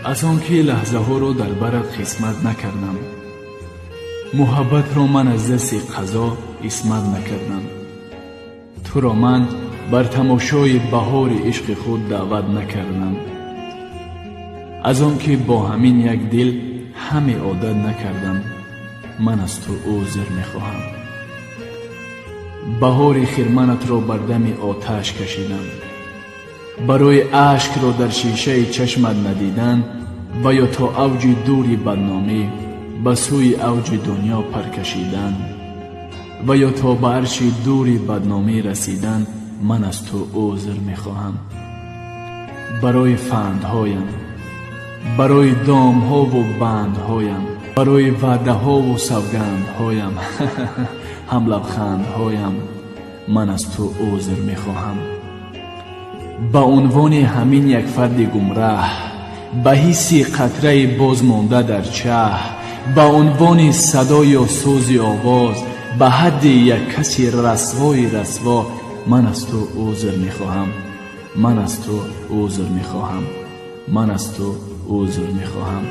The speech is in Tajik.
Аз он ки лаҳзаҳоро дар барат қисмат накардам, муҳаббатро ман аз дасти қазо исмат накардам, туро ман бар тамошои баҳори ишқи худ даъват накардам. Аз он ки бо ҳамин як дил ҳаме одат накардам, ман аз ту узр мехоҳам. Баҳори хирманатро бар дами оташ кашидам, барои ашкро дар шишаи чашмат надидан ва ё то авҷи дури бадномӣ ба сӯи авҷи дунё паркашидан ва ё то ба арши дури бадномӣ расидан, ман аз ту узр мехоҳам. Барои фандҳоям, барои домҳову бандҳоям, барои ваъдаҳову савгандҳоям, ҳам лабхандҳоям, ман аз ту узр мехоҳам. Ба унвони ҳамин як фарди гумраҳ, ба ҳисси қатраи бозмонда дар чаҳ, ба унвони садо ё сӯзи овоз, ба ҳадди як каси расвои расво, ман аз ту узр мехоҳам. Ман аз ту узр мехоҳам. Ман аз ту узр мехоҳам.